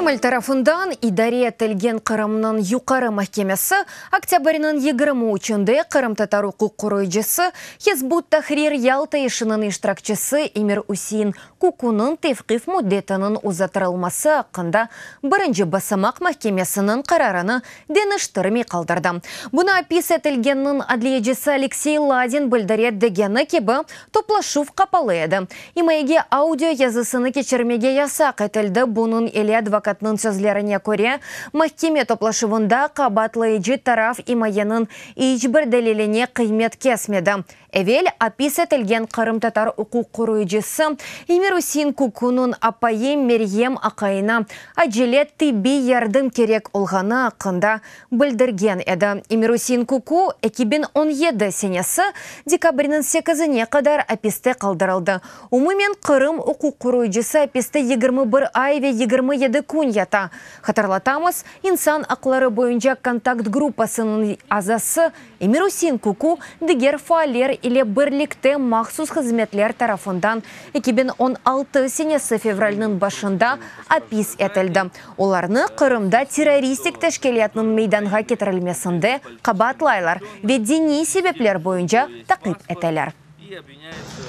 Kreml tarafından idare etilgen Qırımnıñ Yuqarı mahkemesi oktâbrniñ 23-nde qırımtatar uquq qoruyıcısı, Hizb ut-Tahrir Yalta işiniñ iştirakçisi Emir-Üsein Kukunıñ tevqif müddetiniñ uzattırılması aqqında birinci basamaq mahkemesiniñ qararını deñiştirmey qaldırdı. Bunı apis etilgenniñ adliyecisi Aleksey Ladin bildire degeni kibi, toplaşuv qapalı edi. İmayege audio yazısını keçirmege yasaq etildi, bunıñ ile advokatnıñ sözlerine köre, mahkeme toplaşuvında qabaatlayıcı taraf imayeniñ iç bir deliline qıymet kesmedi. Evel apis etilgen qırımtatar uquq qoruyıcısı Emir-Üsein Kukunıñ apayı Meryem aqayına acele tibbiy yardım kerek olğanı aqqında bildirgen edi. Emir-Üsein Kuku 2017 senesi dekabrniñ sekizine qadar apiste qaldırıldı. Umumen Qırım uquq qoruyıcısı apiste 21 ay ve 27 kün yata. Hatırlatamız, İnsan aqları boyunca kontakt gruppasınıñ azası Emir-Üsein Kuku diger faaller ile birlikte mahsus hızmetler tarafından 2016 senesi fevralniñ başında apis etildi. Olarnı Qırımda terroristik teşkilâtnıñ meydanğa ketirilmesinde qabaatlaylar ve diniy sebepler boyunca taqip eteler.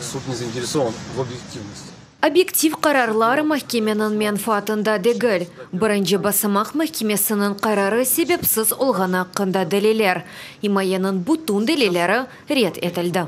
Суд не заинтересован в объективности. Obyektiv qararlar mahkemeniñ menfaatında degil. Birinci basamaq mahkemesiniñ qararı sebepsiz olğanı aqqında deliller. İmayeniñ bütün delilleri red etildi.